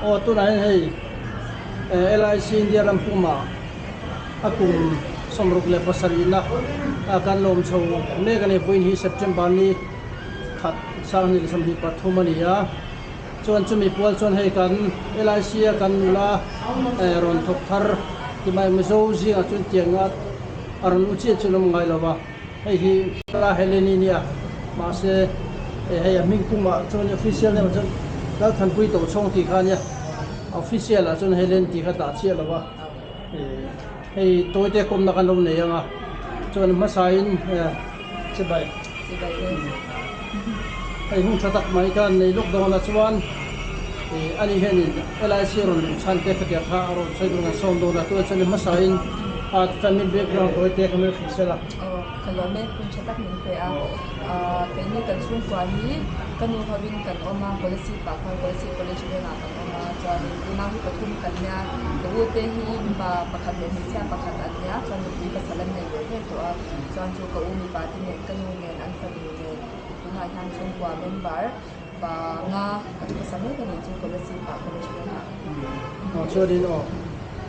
Aw tunah hian hei LIC India ram pumah a kum 67 na kan lawm chho mek a ni. Vawiin hi September ni khat 2023 a ni a. Chuan chumi pual chuan hei kan LIC a kan nula rawn thawk thar timai Mizo zingah chuan tianga a rawn u chiah chu an awm ngai lo va. Hei hi Clara Heleni nia mahse hei a hming pumah chuan official name ah chuan Lalthanpui Tochhawng tih kha ania official ah chuan Helen tih kha dah chiah lo va hei tawite kawmna kan lo nei ang a chuan hmasain chibai hei hun tha tak mai khan nei lawk dawn a chuan ani hianin LIC rawn luh chhan te khatiang kha a rawn sawi dawn a sawm dawn a chuan chuan hmasain a family background tawite kha hmel hrilh sela. Aw ka lawm e hun tha tak min pe a ah keini kan chhungkua hi ka nu hovin kan awm a policy pah khan policy college vengah kan awm a chuanin unau hi pathum kan nia ka u te hi mipa pakhat leh hmeichhia pakhat an nia chuan nupui pasal an nei ve ve tawh a chuan chu ka u mipa te nen ka nu nen an fanu nen tunah hian chhungkua member panga kan hmasa mek a nih chu Kolasib ah college vengah. Aw chuanin aw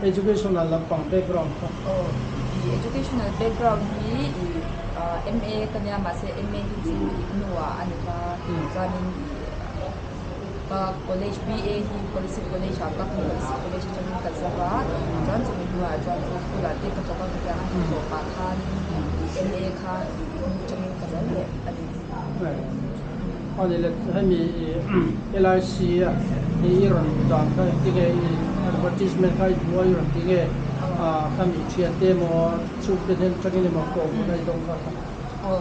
educational lampang background kha. Aw i educational background hi i MA ka nia mahse MA hi chu IGNOU ah a ni ta chuanin i ka college BA hi Kolasib college ah ka Kolasib college atangin ka zo a chuan chumi hnuah chuan chu school ah te ka thawk a ka tiang a hnathawh pah khanin i MA kha i IGNOU atangin ka zo leh a ni. Ani le hemi LIC a hi i rawn dan kha engtin nge i advertisement kha i hmu a i rawn ti nge a khami thiante emaw chhungte hnen atangin emaw kawm hun a i dawng kha kha. Aw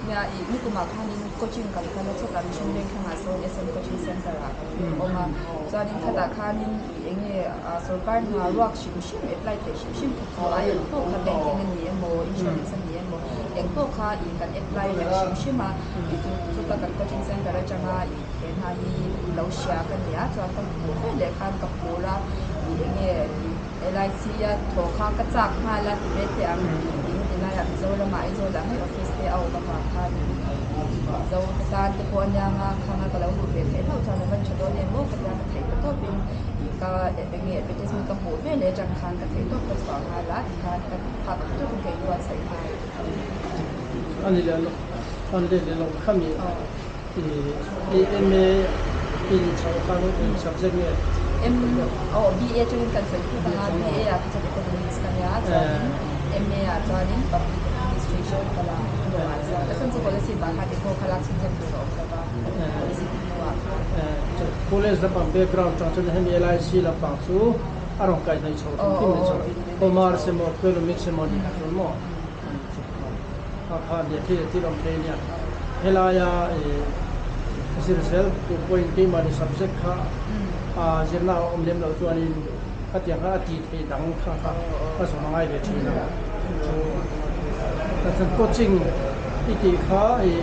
nia i nikumah khanin coaching kan kal a chutah mission bank thlangah sawn SM coaching center ah kan awm a chuanin khatah khanin i eng nge sorkar hna ruak hrim hrim apply theih hrim hrim kha chu a eng pawh kha banking a ni emaw insurance a ni emaw eng pawh kha ih kan apply vek hrim hrim a ih chu chuta kan coaching center atanga ih he hna hi lo hria ka ni a chuan ka hmuh ve leh khan ka phur a ih eng nge ih LIC a thaw kha ka chak nghal a ti ve teh ang ih heti laiah Mizoram ah Aizawl ah ngei office te a awm avang khan ih Mizo te tan te pawh a niang a khang a ka lo luh ve theih hlauh chuan a van tha dawn em aw ka tia ka theih ta tawpin ih ka eng nge advertisement ka hmuh ve leh atang khan ka theih tawp ka chhuah nghal a tikhan ka phak ang tawkin ka inbuatsaih nghal. Ani leh lo an let leh lo khami i MA i ni chho khan eng subject nge? M aw BA atangin kan sawi phut ang a BA ah kha chuan economics ka nia chuanin MA ah chuanin public administration ka la hnuah chuan a chhan chu policy bah khan eco kha lak chhunzawm tur a awm lo va policy hnuah khan. College lampang background atang chuan hemi LIC lampang chu a rawn kaihhnawih chho hrim hrim mai chu commerce emaw economics emaw nih kha chuan maw kha kha nia thil thil awm thei ania helaia ih zir zel tur pawhin keimahni subject kha a zirna a awm lem loh chuanin khatiang kha a tih theih dang kha kha ka zawm a ngai ve thin a chuan coaching i tih kha ih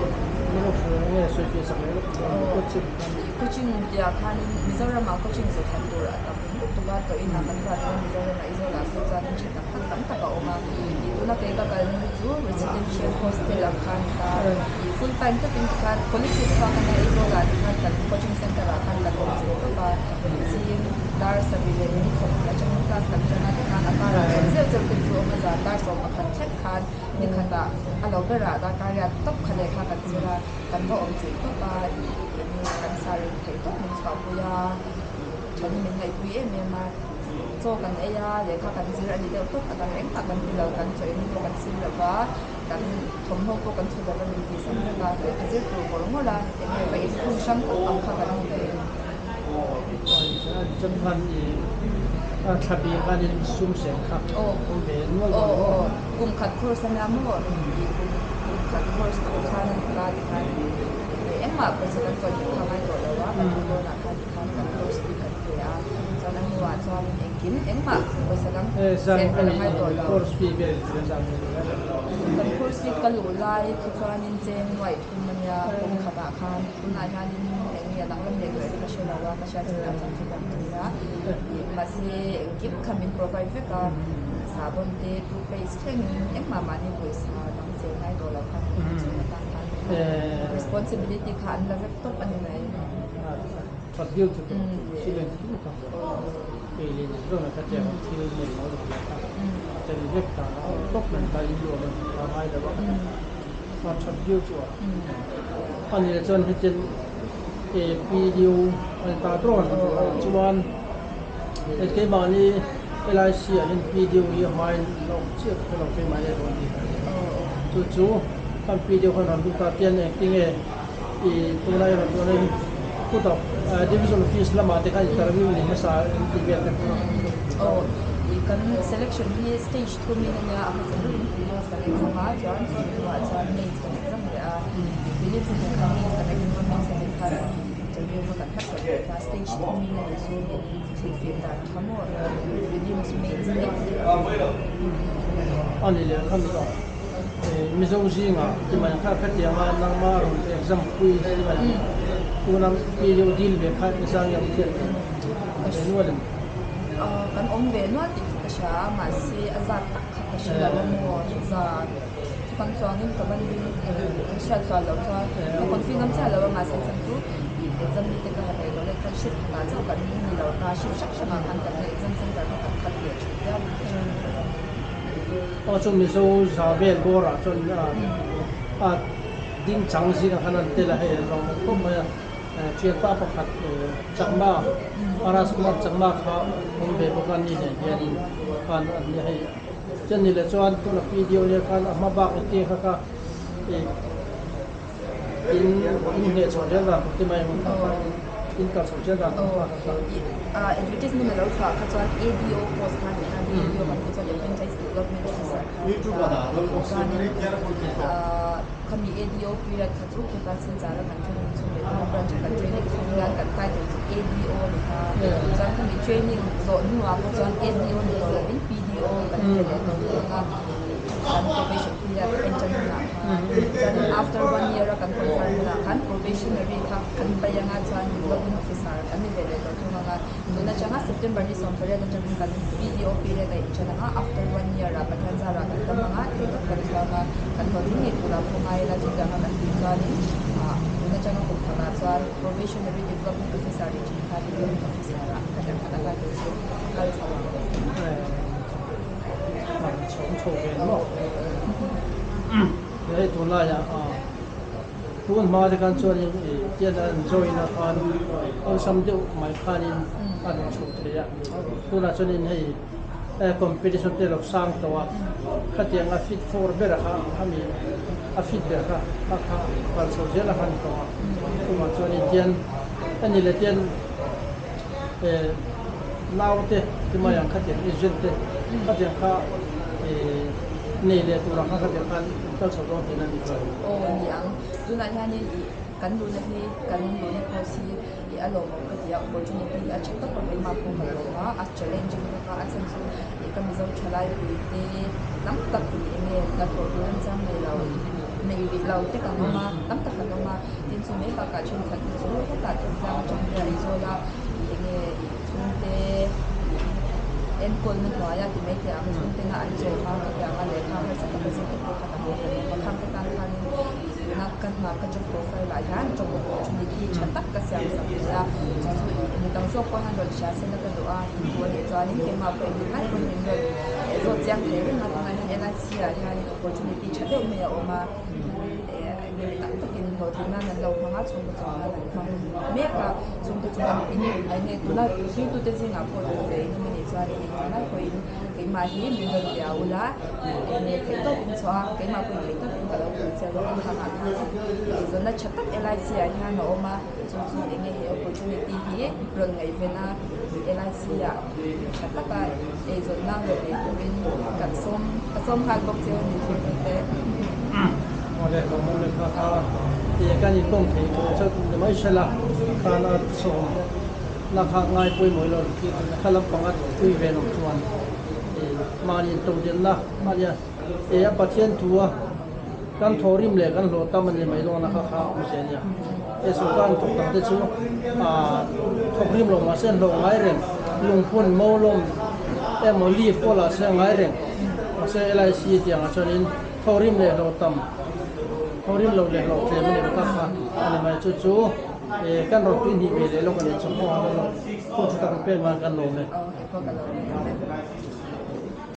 nge sawi fiah sak leh lawk coaching coaching tih ah khanin Mizoramah coaching zawhkhat tur a tam lutuk a tawh inah kan ruat a Mizoramah Aizawl ah sawi chuan in tha tak tak tam tak a awm a ih tuna kei ka kalna hi chu residential hostel ang khan ni ta ih full time takin tikhan policy chhuak a nia Aizawl ah tikhan kan coaching center ah khan kan awm chilh tawp a zing dar sarih leh minute 30 atangin class kan tan a tikhan a karah chawl zeuh zeuh te chu awm a zan dar 11 thleng khan ni khatah a lo berah darkar riat tawp kha lehkha kan zir a kan va awm chilh tawp a ih eng nge kan sa reng theih tawp min chhuahpui a. Thani min ngaihpui em em a, chaw kan ei a, lehkha kan zir a ni deuh tawp, a dang engmah kan ti lo, kan chaw in pawh kan sim lo va, kan thawmhnaw pawh kan chhu lo va min tih sak vek a, lehkha zir tur ngawr ngawr a, eng nge va inkhung hrang tak ang kha kan ni ve. Chuan khan i thla bik khanin sum seng kha awm ve nual lo maw? Kum khat course a nia maw? Kum khat course tur khan a ni ta tikhan engmah pawisa kan chawi hmuh kha ngai tawh lo a, kan duh dawnah khan. Khan kan course hi kan pe a, chuan a hnuah chuanin engkim engmah pawisa dang sen belh a ngai tawh lo. Kan course hi ka luh lai kha chuanin cheng nuaih thum a nia kum khatah khan tunah hianin eng nge a danglam leh tawh em ka hre lo a, ka hriat chinah chuan chu dang a nia. Ih mahse engkim kha min provide vek a, sahbawn te toothpaste thlengin engmah mahni pawisa dang sen ngai tawh lo khan min chhung atan khan responsibility kha an la vek tawp a ni mai. That viau chu tawh thil engkim kha ei leh in zawng kha tiang thil nei lo lo kha a tel vek ta a tawp mai ta in luah man kha ngai lo a that viau chu a a nih chuan hetiang video a ni ta dawn chuan keimahni LIC ah hian video hi a hmain la awm chiah ka hrelo keimahni a rawn ti chu chu kan video khan rawn lut ta tian engtinge I tunah erawh chuanin khutah division office lamah te khan interview ni hmasa an tih vel te kha. Aw, i kan selection hi stage thumin a nia, a hmasa berin prelims kan exam a, chuan chumi hnuah chuan mains kan exam leh a, prelims a hnu khan mains kan exam a, mains a hnu khan interview kha kan hmachhawn leh ta, stage thumin a ni chu min chhilhfiah dan kha maw prelims, mains leh interview. A ni leh kha mi aw. Mizo zingah ti mai kha khatianga nangma rawn exam pui ti mai tuna mi deuh dil ve kha exam yang thian ve nual em? Kan awm ve nual tih chu ka hria a, mahse a zat tak kha ka hre lo a maw zat chu kan chuangin ka ban ding ka hriat chhuah loh chuan ka confi ngam chiah lo a, mahse chhan chu exam ni te ka han nei lo leh khan shift khatah chauh kan ni lo ta, shift hrang hrangah khan kan exam center kha kan khat leh thin viau in ka hria. Aw chu Mizo za vel bawrah chuan a ding chang zingah khan an tel a, hei an lo awm khawp mai a, thianpa pakhat Chakma Paras Kumar Chakma kha awm ve bawk a ni nen hianin khan an nia hei chuan ni leh chuan tuna video nia khan a hma bak engtin kha kha In in hneh chhoh zel dan tur te mai ang kha in kal chhoh zel dan tur kha kha. Advertisement a lo chhuah kha chuan ADO post kha ni a, ADO kan tih chuan Apprentice Development Officer kha ni ta. Chuanin khami ADO period kha chu khawtlang Silchar a kan training chhung leh tuna branch a kan training chhung hian kan title chu ADO a ni ta. Chuan khami training zawh hnuah pawh chuan ADO ni tawh lovin PDO kan ti leh tawh thung a. Kan probation period a en tan hunah khan chuanin after one year a kan confirm hunah khan probationary kha kan paih anga chuan development officer kan ni ve leh tawh thung anga tun atanga September ni 18 atangin kan PDO period a inṭan anga after one year ah Pathian zarah kan dam anga thei tawp kan chhuak a kan hlawhtling ngei turah pawh ngai ila chutianga kan tih chuanin ah tun atanga kum khatah chuan probationary development officer ni ṭhin kha development officer ah khatiang khan a title chu a kal chho ang. Hei tunlaiah tun hma te khan chuanin tian an join a khan awlsam deuh mai khanin a rawn chhuah thei a, tunah chuanin hei competition te a lo sang tawh a, khatiang a fit for ber kha khami a fit ber kha kha kha kal chho zel a khan tawh a, chuvang chuanin tian a ni leh tian. Naute ti mai ang khatiang agent te khatiang kha nei leh tur ang kha khatiang khan in kal chho dawn tihna a ni chuan. Aw ni ang, tunah hianin ih kan luhna hi kan luhna course hi ih a lawmawm ka ti a, opportunity a tha tawp a keimah pawh ka lawm a, a challenging bawk a, a chhan chu ih ka Mizo thalai pui te tam tak ih eng nge hnathawh tur an chang nei lo, nei rih lo te kan awm a, tam tak kan awm a. Tin chu mai bakah thenkhat te chu hetah thingtlang atang hian Aizawl a ih enge ih chhungte ih enkawlna hnuaia ti mai teh ang chhungtena an chawm a khatiang a lehkha harsa taka zir te pawh kha tam tak an awm a khang te tan khanin ih tuna ka hna ka job profile ah hian job opportunity tha tak ka siam sak ve a chu chu ih midang zawk pawh hian rawn hria sela ka duh a in duh a nih chuanin keimah pawh engtik lai pawhin min rawn zawt chiang thei reng a tunah hian LIC ah hianin opportunity tha deuh mai a awm a. Mi tam takin hlawhtlin nan an lo hmang a, chhungkaw chawm nan an hmang mek a, chhungte chuan in enge tuna zirtute zingah pawh duh ve in awm a nih chuan engtin lai pawhin keimah hi min rawn bia ula enge theih tawpin chhuah a, keimah pawhin theih tawpin ka lo pui che rawh a khangah khan eizawnna tha tak LIC ah hian a awm a, chu chu enge he opportunity hi rawn ngaihven a LIC ah tha taka eizawnna rawn nei turin kan sawm ka sawm nghal bawk che a ni zirtute. Awle lawmawm leh kha kha tia kan inkawm thei tur chu ni mai sela khan a sawm na kha ngai pawimawh lo kha lampanga tui ve lo chuan mahni intodelhna ania e a Pathian thu a kan thawhrim leh kan hlawh tam a ni mai dawn a kha kha awm che ania e sorkar an thawk tak te chu thawkrim lo mahse an hlawh ngai reng lungphun maulawm emaw leave pawh lah se ngai reng mahse LIC tiangah chuanin Thawhrim leh hlawh tam, thawhrim loh leh hlawh tlem a ni bawk a kha a ni mai. Chu chu Kan rawn tui hnih ve leh lawk a nih chu. Hun tha tak pek nan kan lawm e. Aw, kei pawh ka lawm e.